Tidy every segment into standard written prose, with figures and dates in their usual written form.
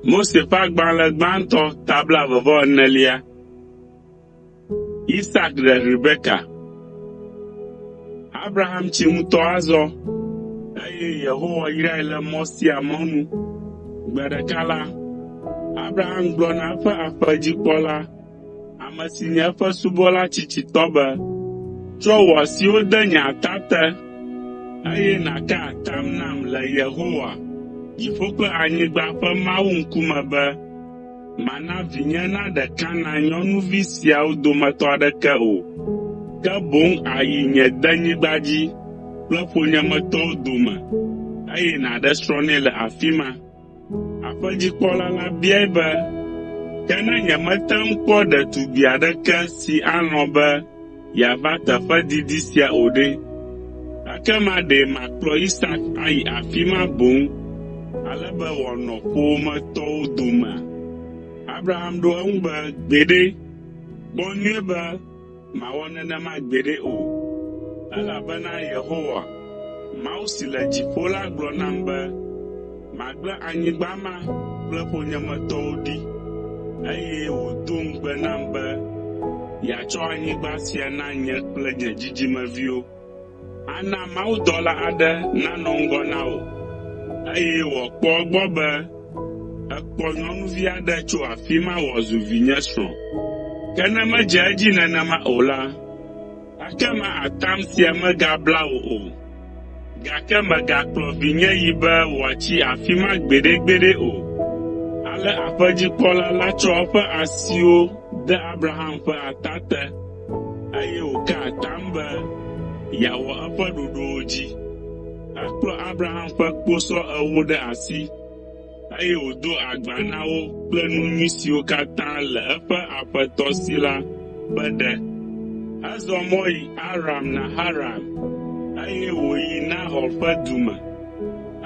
Mose ƒe agbalẽ gbãtɔ ta blaeve-vɔ-enelia. Isak ɖe Rebeka. Abraham tsi ŋutɔ azɔ, eye Yehowa yrae le mɔ sia mɔ nu. Gbe ɖeka la, Abraham gblɔ na eƒe aƒedzikpɔla, ame si nye eƒe subɔla tsitsitɔ be, “Tsɔ wò asiwo de nye ata te, eye nàka atam nam le Yehowa, dziƒo kple anyigba ƒe Mawu ŋkume be màna vinye naɖe Kanaan nyɔnuvi siawo dometɔ aɖeke o, ke boŋ àyi nye denyigba dzi kple ƒonyemetɔwo dome, eye nàɖe srɔ̃ nɛ le afi ma.” Aƒedzikpɔla la biae be, “Ke ne nyemete ŋu kpɔ ɖetugbi aɖeke si alɔ̃ be yeava teƒe didi sia o ɖe, ekema ɖe makplɔ Isak ayi afi ma boŋ ale be wòanɔ ƒowòmetɔwo domea?” Abraham ɖo eŋu be, “Gbeɖe, kpɔ nyuie be màwɔ nenema gbeɖe o, elabena Yehowa, Mawu si le dziƒo la gblɔ nam be magblẽ anyigba ma kple ƒonyemetɔwo ɖi, eye wòdo ŋugbe nam be yeatsɔ anyigba sia na nye kple nye dzidzimeviwo. Ana mawudɔla aɖe nanɔ ŋgɔ na wò, eye wòakpɔ egbɔ be èkpɔ nyɔnuvi aɖe tso afi ma wòazu vinye srɔ̃. Ke ne medze edzi nenema o la, ekema atam sia megabla wò o, gake mègakplɔ vinye yi be wòatsi afi ma gbeɖegbeɖe o.” Ale aƒedzikpɔla la tsɔ eƒe asiwo de Abraham ƒe ata te, eye wòka atam be yeawɔ eƒe ɖoɖowo dzi. Ekplɔ Abraham ƒe kposɔ ewo ɖe asi, eye wòdo agba na wo kple nu nyui siwo katã le eƒe aƒetɔ si la ƒe ɖe. Ezɔ mɔ yi Aram Naharaim, eye wòyi Nahor ƒe du me.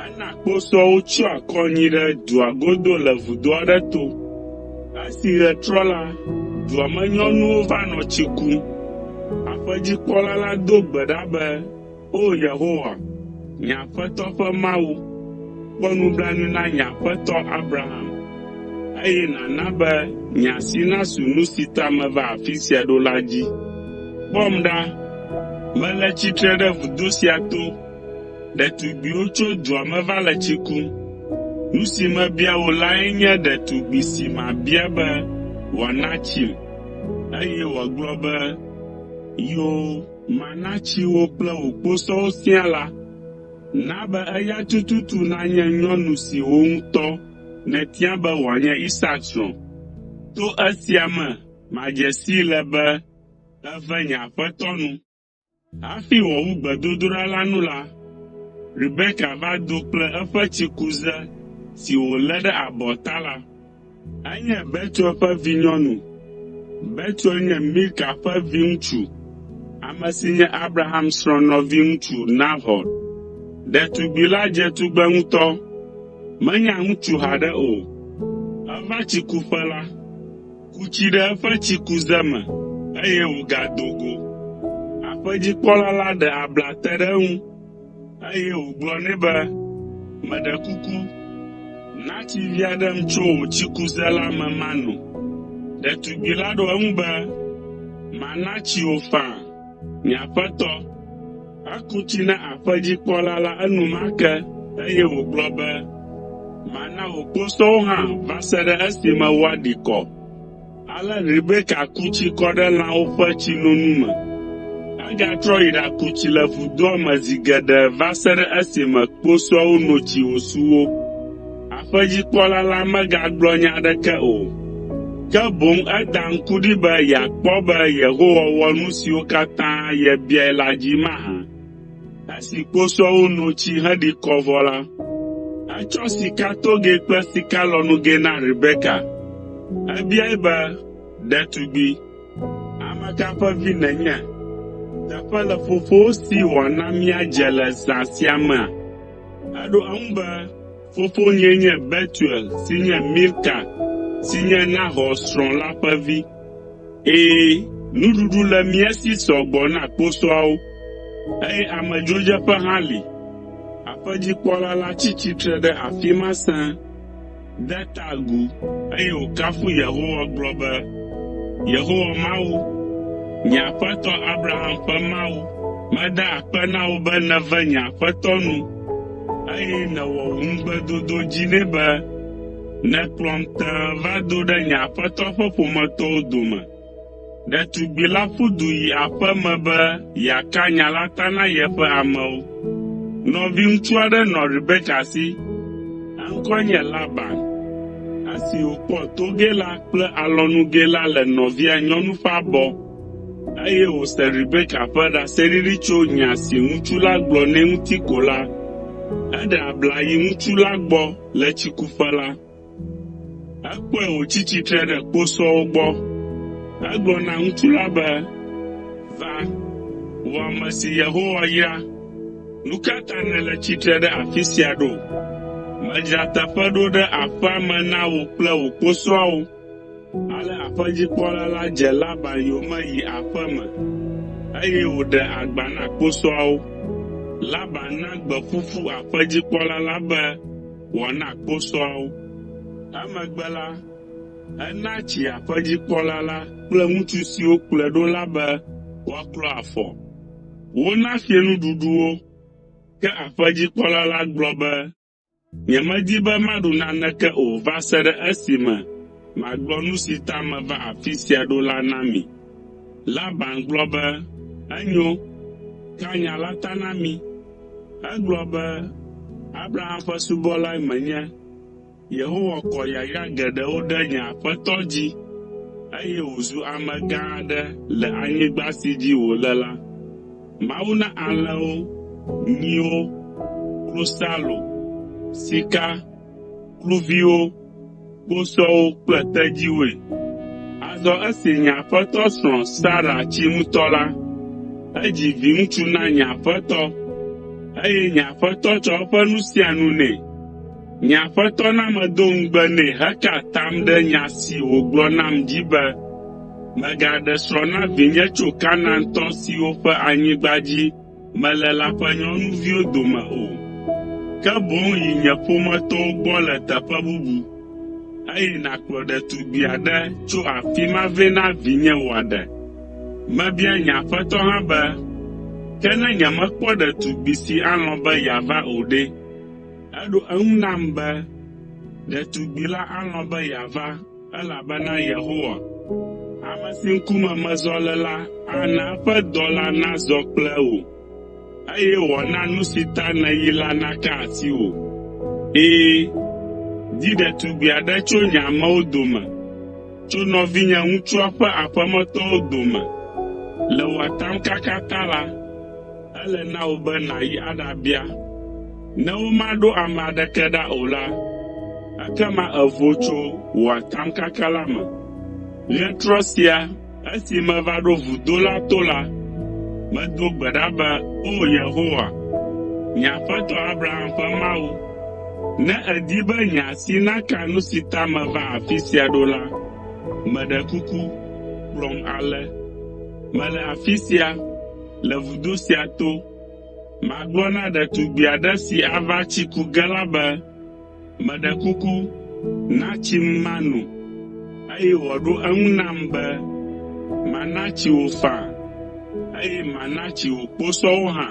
Ena kposɔwo tsyɔ akɔ anyi ɖe dua godo le vudo aɖe to. Esi ɣe trɔ la, dua me nyɔnuwo va nɔ tsi kum. Aƒedzikpɔla la do gbe ɖa be, “O Yehowa, nye aƒetɔ ƒe Mawu, kpɔ nublanui na nye aƒetɔ Abraham, eye nàna be nye asi nasu nu si ta meva afi sia ɖo la dzi. Kpɔm ɖa, mele tsitre ɖe vudo sia to. Ɖetugbiwo tso dua me va le tsi kum. Nu si mebia wò lae nye ɖetugbi si mabia be wòana tsim, eye wòagblɔ be, ‘Yoo, mana tsi wò kple wò kposɔwo siaa la,’ na be eya tututu nanye nyɔnu si wò ŋutɔ nètia be wòanye Isak srɔ̃. To esia me madze sii le be ève nye aƒetɔ nu.” Hafi wòawu gbedodoɖa la nu la, Rebeka va do kple eƒe tsikuze si wòlé ɖe abɔta la. Enye Betuel ƒe vinyɔnu. Betuel nye Milka ƒe viŋutsu, ame si nye Abraham srɔ̃ nɔviŋutsu Nahor. Ɖetugbi la dze tugbe ŋutɔ, menya ŋutsu haɖe o. Eva tsikuƒe la, ku tsi ɖe eƒe tsikuze me, eye wògado go. Aƒedzikpɔla la ɖe abla te ɖe eŋu, eye wògblɔ nɛ be, “Meɖe kuku, na tsi vi aɖem tso wò tsikuze la me mano.” Ɖetugbi la ɖo eŋu be, “Mana tsi wò faa, nye aƒetɔ.” Eku tsi na aƒedzikpɔla la enumake, eye wògblɔ be, “Mana wò kposɔwo hã va se ɖe esime woaɖi kɔ.” Ale Rebeka ku tsi kɔ ɖe lãwo ƒe tsinonu me. Egatrɔ yi ɖaku tsi le vudoa me zi geɖe va se ɖe esime kposɔawo no tsi wòsu wo. Aƒedzikpɔla la megagblɔ nya aɖeke o, ke boŋ eda ŋku ɖi be yeakpɔ be Yehowa wɔ nu siwo katã yebiae la dzi mahã. Esi kposɔawo no tsi heɖi kɔ vɔ la, etsɔ sikatogɛ kple sikalɔnugɛ na Rebeka. Ebiae be, “Ɖetugbi, ame ka ƒe vi nènye? Teƒe le fofowò si wòana míadze le zã sia mea?” Eɖo eŋu be, “Fofonyee nye Betuel si nye Milka si nye Nahor srɔ̃ la ƒe vi. Ɛ̃, nuɖuɖu le mía si sɔ gbɔ na kposɔawo, eye amedzrodzeƒe hã li.” Aƒedzikpɔla la tsi tsitre ɖe afi ma sẽe. de ta agu, eye wòkafu Yehowa gblɔ be, “Yehowa Mawu, nye aƒetɔ Abraham ƒe Mawu, meda akpe na wò be nève nye aƒetɔ nu, eye nèwɔ wò ŋugbedodo dzi nɛ be nèkplɔm tẽe va do ɖe nye aƒetɔ ƒe ƒometɔwo dome.” Ɖetugbi la ƒu du yi aƒe me be yeaka nya la ta na yeƒe amewo. Nɔviŋutsu aɖe nɔ Rebeka si. Eŋkɔe nye Laban. Esi wòkpɔ togɛ la kple alɔnugɛ la le nɔvia nyɔnu ƒe abɔ, eye wòse Rebeka ƒe ɖaseɖiɖi tso nya si ŋutsu la gblɔ nɛ ŋuti ko la, eɖe abla yi ŋutsu la gbɔ le tsikuƒe la. Ekpɔe wòtsi tsitre ɖe kposɔwo gbɔ. Egblɔ na ŋutsu la be, “Va, wò ame si Yehowa yra. Nu ka ta nèle tsitre ɖe afi sia ɖo? Medzra teƒe ɖo ɖe aƒea me na wò kple wò kposɔawo.” Ale aƒedzikpɔla la dze Laban yome yi aƒe me, eye wòɖe agba na kposɔawo. Laban na gbe ƒuƒu aƒedzikpɔla la be wòana kposɔawo. Emegbe la, ena tsi aƒedzikpɔla la kple ŋutsu siwo kplɔe ɖo la be woaklɔ afɔ. Wona fiẽnuɖuɖu wo, ke aƒedzikpɔla la gblɔ be, “Nyemedi be maɖu naneke o va se ɖe esime magblɔ nu si ta meva afi sia ɖo la na mi.” Laban gblɔ be, “Enyo, ka nya la ta na mí.” Egblɔ be, “Abraham ƒe subɔlae menye. Yehowa kɔ yayra geɖewo ɖe nye aƒetɔ dzi, eye wòzu amegã aɖe le anyigba si dzi wòle la. Mawu na alẽwo, nyiwo, klosalo, sika, kluviwo, kposɔwo kple tedziwoe. Azɔ esi nye aƒetɔ srɔ̃ Sara tsi ŋutɔ la, edzi viŋutsu na nye aƒetɔ, eye nye aƒetɔ tsɔ eƒe nu sia nu nɛ. Nye aƒetɔ na medo ŋugbe nɛ heka atam ɖe nya si wògblɔ nam dzi be, ‘Mègaɖe srɔ̃ na vinye tso Kanaantɔ siwo ƒe anyigba dzi mele la ƒe nyɔnuviwo dome o, ke boŋ yi nye ƒometɔwo gbɔ le teƒe bubu, eye nàkplɔ ɖetugbi aɖe tso afi ma vɛ na vinye wòaɖe.’ Mebia nye aƒetɔ hã be, ‘Ke ne nyemekpɔ ɖetugbi si alɔ̃ be yeava o ɖe?’ Eɖo eŋu nam be, ‘Ɖetugbi la alɔ̃ be yeava, elabena Yehowa, ame si ŋkume mezɔ le la ana eƒe dɔla nazɔ kple wò, eye wòana nu si ta nèyi la naka asiwò. Ɛ̃, di ɖetugbi aɖe tso nye amewo dome, tso nɔvinye ŋutsua ƒe aƒemetɔwo dome. Le wò atamkaka ta la, ele na wò be nàyi aɖabia. Ne womaɖo ame aɖeke ɖa o la, ekema èvo tso wò atamkaka la me. Ɣetrɔ sia esi meva ɖo vudo la to la, medo gbe ɖa be, ‘O Yehowa, nye aƒetɔ Abraham ƒe Mawu, ne èdi be nye asi naka nu si ta meva afi sia ɖo la, meɖe kuku, kplɔm ale. Mele afi sia, le vudo sia to. Magblɔ na ɖetugbi aɖe si ava tsi ku ge la be, ‘Meɖe kuku, na tsim mano,’ eye wòaɖo eŋu nam be, ‘Mana tsi wò faa, eye mana tsi wò kposɔwo hã.’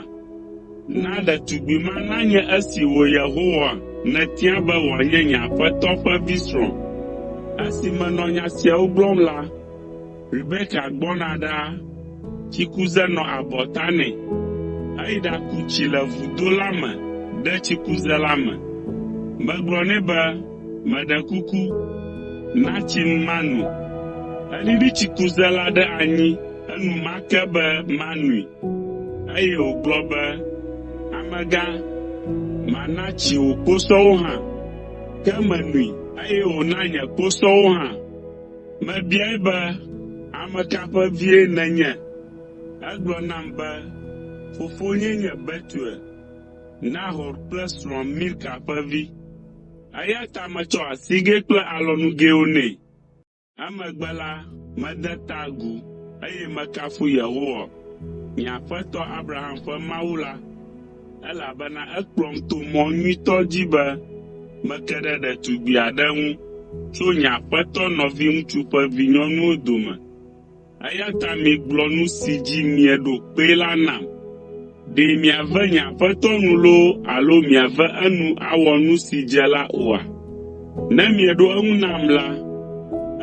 Na ɖetugbi ma nanye esi wò Yehowa nètia be wòanye nye aƒetɔ ƒe vi srɔ̃.” Esi menɔ nya siawo gblɔm la, Rebeka gbɔna ɖaa, tsikuze nɔ abɔta nɛ. Eyi ɖaku tsi le vudo la me ɖe tsikuze la me. Megblɔ nɛ be, “Meɖe kuku, na tsim mano.” Eɖiɖi tsikuze la ɖe anyi enumake be manoe, eye wògblɔ be, “Amegã, mana tsi wò kposɔwo hã.” Ke menoe, eye wòna nye kposɔwo hã. Mebiae be, “Ame ka ƒe vie nènye?” Egblɔ nam be, “Fofonyee nye Betuel, Nahor kple srɔ̃a Milka ƒe vi.” Eya ta metsɔ asigɛ kple alɔnugɛwo nɛ. Emegbe la, mede ta agu, eye mekafu Yehowa, nye aƒetɔ Abraham ƒe Mawu la, elabena ekplɔm to mɔ nyuitɔ dzi be meke ɖe ɖetugbi aɖe ŋu tso nye aƒetɔ nɔviŋutsu ƒe vinyɔnuwo dome. Eya ta migblɔ nu si dzi mieɖo kpee la nam. Ɖe miave nye aƒetɔ nu loo alo miave enu awɔ nu si dze la oa? Ne mieɖo eŋu nam la,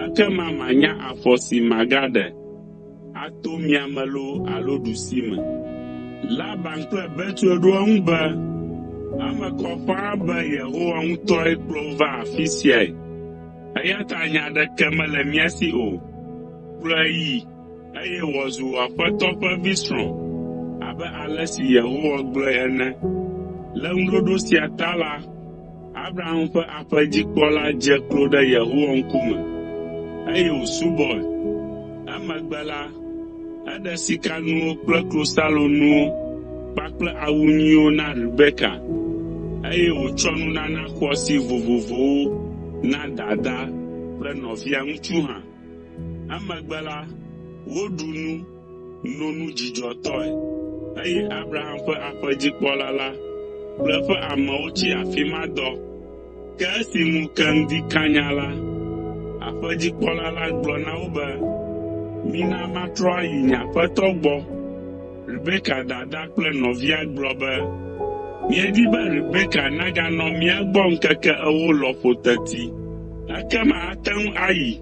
ekema manya afɔ si magaɖe ato mia me loo alo ɖusime.” Laban kple Betuel ɖo eŋu be, “Eme kɔ ƒãa be Yehowa ŋutɔe kplɔ wò va afi siae, eya ta nya aɖeke mele mía si o. Kplɔe yi, eye wòazu wò aƒetɔ ƒe vi srɔ̃ abe ale si Yehowa gblɔe ene.” Le ŋuɖoɖo sia ta la, Abraham ƒe aƒedzikpɔla dze klo ɖe Yehowa ŋkume, eye wòsubɔe. Emegbe la, eɖe sikanuwo kple klosalonuwo kpakple awu nyuiwo na Rebeka, eye wòtsɔ nunana xɔasi vovovowo na dadaa kple nɔvia ŋutsu hã. Emegbe la, woɖu nu, no nu dzidzɔtɔe, eye Abraham ƒe aƒedzikpɔla la kple eƒe amewo tsi afi ma dɔ. Ke esi ŋu ke ŋdi kanya la, aƒedzikpɔla la gblɔ na wo be, “Mina matrɔ ayi nye aƒetɔ gbɔ.” Rebeka dada kple nɔvia gblɔ be, “Míedi be Rebeka naganɔ mía gbɔ ŋkeke ewo lɔƒo teti, ekema ate ŋu ayi.”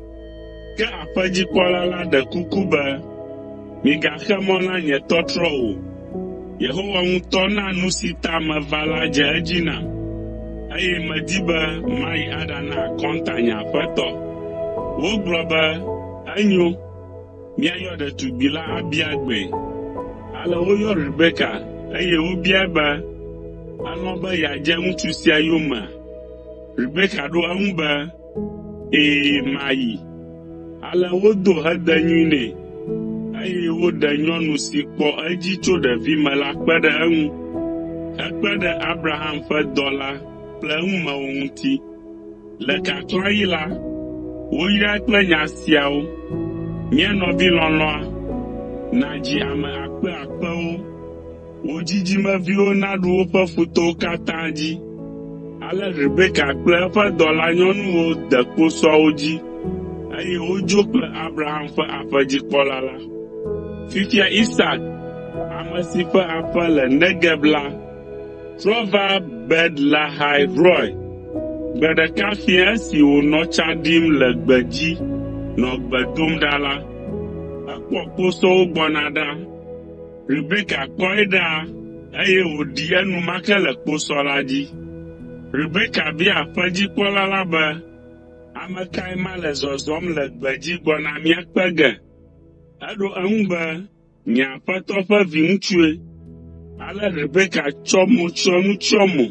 Ke aƒedzikpɔla la ɖe kuku be, “Migaxe mɔ na nye tɔtrɔ o. Yehowa ŋutɔ na nu si ta meva la dze edzi nam, eye medi be mayi aɖana akɔnta nye aƒetɔ.” Wogblɔ be, “Enyo, míayɔ ɖetugbi la abia gbee.” Ale woyɔ Rebeka, eye wobiae be, “Èlɔ̃ be yeadze ŋutsu sia yomea?” Rebeka ɖo eŋu be, “Ɛ̃, mayi.” Ale wodo hedenyui nɛ, eye woɖe nyɔnu si kpɔ edzi tso ɖevime la kpe ɖe eŋu, hekpe ɖe Abraham ƒe dɔla kple eŋumewo ŋuti. Le kaklãɣi la, woyrae kple nya siawo: “Mía nɔvi lɔlɔ̃a, nàdzi ame akpe akpewo. Wò dzidzimeviwo naɖu woƒe futɔwo katã dzi.” Ale Rebeka kple eƒe dɔlanyɔnuwo de kposɔawo dzi, eye wodzo kple Abraham ƒe aƒedzikpɔla la. Fifia Isak, ame si ƒe aƒe le Negeb la, trɔ va Bet Lahai Roi. Gbe ɖeka fiẽ esi wònɔ tsa ɖim le gbedzi nɔ gbe dom ɖa la, ekpɔ kposɔwo gbɔna ɖa. Rebeka kpɔe ɖa, eye wòɖi enumake le kposɔ la dzi. Rebeka bia aƒedzikpɔla la be, “Ame kae ma le zɔzɔm le gbedzi gbɔna mía kpe ge?” Eɖo eŋu be, “Nye aƒetɔ ƒe viŋutsue.” Ale Rebeka tsɔ motsyɔnu tsyɔ mo.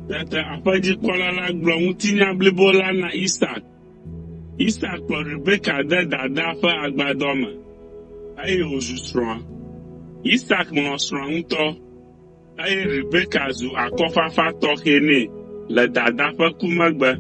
Tete aƒedzikpɔla la gblɔ ŋutinya blibo la na Isak. Isak kplɔ Rebeka de dadaa ƒe agbadɔ me, eye wòzu srɔ̃a. Isak lɔ̃ srɔ̃a ŋutɔ, eye Rebeka zu akɔfafa tɔxɛ nɛ le dadaa ƒe ku megbe.